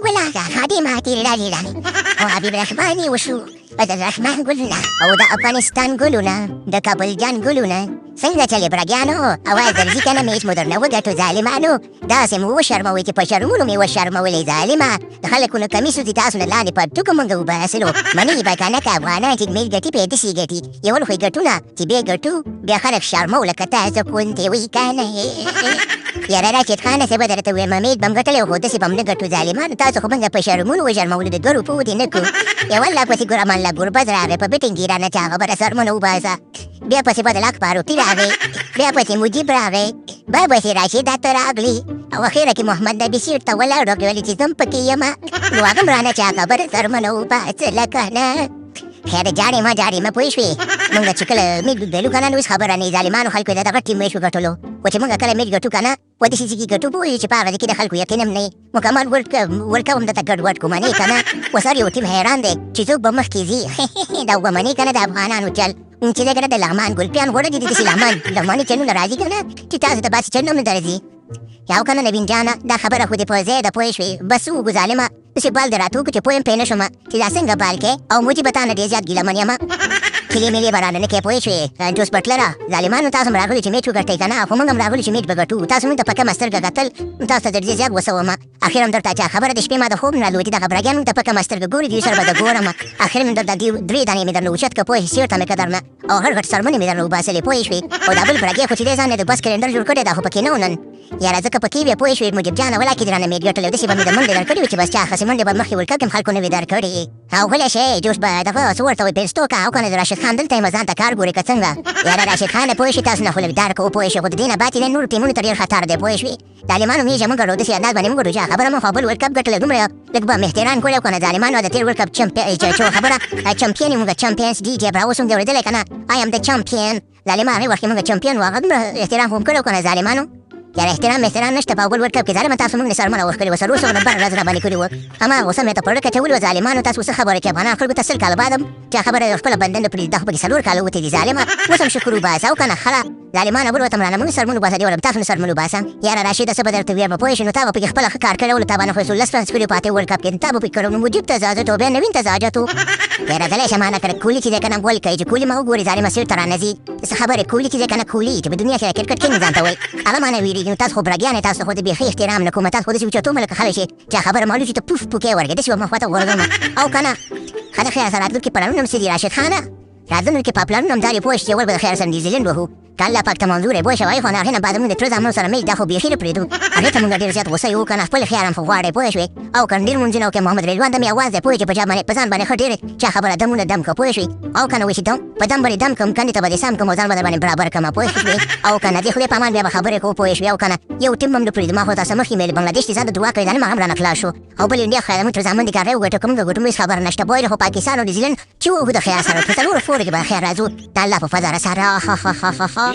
ګله ښادي ماتي لري او حبیب رحماني وشو د رحمان ګلونه او د افغانستان ګلونه د کابل جان ګلونه څنګه چلې برګیانو اواز درځي که نه میچ مو درنه وګټو ظالمانو داسې مو وشرموئ چې په شرمونو مې وشرمولې ظالمه د خلکو نو کمیس سوځي تاسو نه لاندې پرتوګ مونږ وباسلو مني به که نه که افغانان چې میچ ګټي پې دسې ګټي یول خو یې ګټونه چې بیا ګټو بیا خلک شرمو لکه تاسو کونتې وي که نه یاره راشد خانه څه به درته ووایم میچ به م ګټلی خو داسې به م نه ګټو ظالمانو تاسو خو مونږ په شرمونو وشرمولو د دوه روپو دې نه کړو یو الله پسې ګور امان الله ګربز راغی په بیټینګ یې رانه چا خبره سرمونه وباسه بیا پسې بدل حق فاروقي راغی بیا پسې مجیب راغی بیا پسې راشد ته راغلی او اخره کې محمد نبي سیر ته ولاړ ویل چې زه هم پکې یم نو هغه هم رانه چا خبره سرمنه وباسله که نه خیر جاړې ما جاړې مه پوه شوې مونږ چې کله میټ بایلو که نه نو هېڅ خبره نه ظالمانو خلکو یې دغه ټیم میچ وګټلو خو چې مونږ کله میچ ګټو که نه په داسې ځای کې ګټو پوه چې په هغه ځای کې د خلکو یقین هم نه مکمل ورلډ کپ هم درته ګډوډ کوم نه که نه اوس هر یو ټیم حیران دی چې څوک به مخکې ځي دا ومنې که نه د افغانانو چل چې دی که نه د لغمان ګلپیان غوړه دي داسې لغمان لغماني چلونه راځي که نه چې تاسو ته باسي چلونه هم نه درځي یو که نه نوین جانه دا خبره خو دې په ځای ده پوه شوې بس وګو ظالمه داسې بال دې راته وکړو چې پوه هم پرې نه شوم چې دا څنګه بال کې او مجیبه تا نه ډېر زیات ګیله من یم کلي ملي به رانه نه کې پوه شوې جوس بټلره ظالمانو تاسو هم راغلي چې میچ وګټئ که نه خو موږ هم راغلي چې میچ به ګټو تاسو موږ ته په کمه سترګه کتل تاسو ته ډېر زیات غوسه وم اخر هم درته چا خبره د شپې ما د خوب نه رالوتي دغه برګیان موږ ته په کمه سترګه ګوري دوی سره به زه ګورم اخر مې درته درې دانې مې درنه اوچت که پوه شې سیړ ته مې که درنه او غټ غټ څرمنې مې درنه وباسلې پوه شوې او دا بل برګی خو چې دی ځان نه د بس کلندر جوړ کړی دا خو پکې نه و نن یاره ځکه پکې وې پوه شوې مجیب جانه ولا کې دې رانه میډ ګټلی داسې به مې د منډې درکړې وي چې بس چا خسې منډې به مخکې ورکړ کم خلکو نه وي درکړې او غلی شې جوش به دغه څه ورته وایي پېستو که او که نه د راشد خان دلته یم ځان ته کار ګورې که څنګه یاره راشد خانه پوه شې تاسو نه خو لږ درک وپوه شې خو د دې نه بعد چې نورو ټیمونو ته ډېر خطر دی پوه شوې ظالمانو میږه مونږ ګټو داسې انداز باندې مونږ ګټو چې خبره مونږ خو بل ورلډ کپ ګټلی دومره لږ به مهتران کړی که نه ظالمانو د تېر ورلډ کپ خبره چمپین مونږ چمپینز ډي جې براوس هم دې اورېدلی که نه آی ام د چمپین ظالمه هغې وخت کې مونږ چمپین وو هغه دومره احترام خو هم کړی که نه ظالمانو یاره احترام احترام نشته په اول ورلډ کپ کې ظالمه تاسو مونږ نه سرمنه وښکلي وه 400 نمبر راز را باندې کړي وو اما غوسه مې ته په ړکه چولي وه ظالمانو تاسو څه خبره چې افغانان خلکو ته 100 کاله بعد هم چا خبره خپله بندن نه پرېږدي دا خو پکې 4 کاله وتي دي ظالمه اوس هم شکر وباسه او که نه خره ظالمانه بل وطن رانه مونږ سرمونو باسه دی ولم تاسو نه سرمونو باسه یاره راشده څه به درته ویم پوه شې نو تا به پکې خپله ښه کار کړی ولو تا به نه خو څو لس رنس کړي پاتې ورلډ کپ کې تا به پکې کړو نو مجیب ته ځه تو بیا نوین ته ځه تو یاره غلی شه ما نه کړه کولی چې دی که نه ګول کوي چې کولی ما وګوري ظالمه سیر ته رانه ځي څه خبرې کولی چې دی که نه کولی چې په دنیا کې کرکټ کې نه ځان ته وایي هغه ما نه ویرېږي نو تاسو خو برګیان یې تاسو خو د بیخي احترام نه کومه تاسو خو داسې اوچتو ملک خلک شي چې خبره معلوم شي ته پوف پوکې ورکړې داسې به ما خواته غورځوم او که نه ښه د خیر سره راتلونکي پلانونه هم څه دي راشد خانه راتلونکي په پلانونه هم دا دي پوه شي چې اول به د خیر سره نیوزیلنډ وهو که الله پاک ته منظور یې پوه شوی خو هغې نه بعد موږ د تره زامنو سره میچ دا خو بیخي نه پرېږدو هغې ته موږ ډېر زیات غوسه یو که نه خپل خیال هم خو غواړی پوه شوې او که ډېر مونځونه وکړې محمد رضوان ته مې اواز دی پوه چې په چا باندې په ځان باندې ښه ډېر چا خبره دمونه دم که پوه شوې او که نه وایي چې دم په دم باندې دم کوم کندې ته به دې سم کوم او ځان به در باندې برابر کړم پوه شوې او که نه دې خدای په امان بیا به خبرې کوو پوه شوې او که نه یو ټیم هم نه پرېږدو ما خو تاسو مخکې مې بنګلادیش دې ځان ته دعا کړې ده نه ما هم رانه خلاص شو او بل انډیا خو موږ تر زامن دي کارې وګټو که موږ وګټو هېڅ خبره نشته بویل خو پاکستان او نیوزیلنډ چې وهو د خیر سره په څلورو فورو کې به خیر راځو د الله په فضل سره ها ها ها ها ها.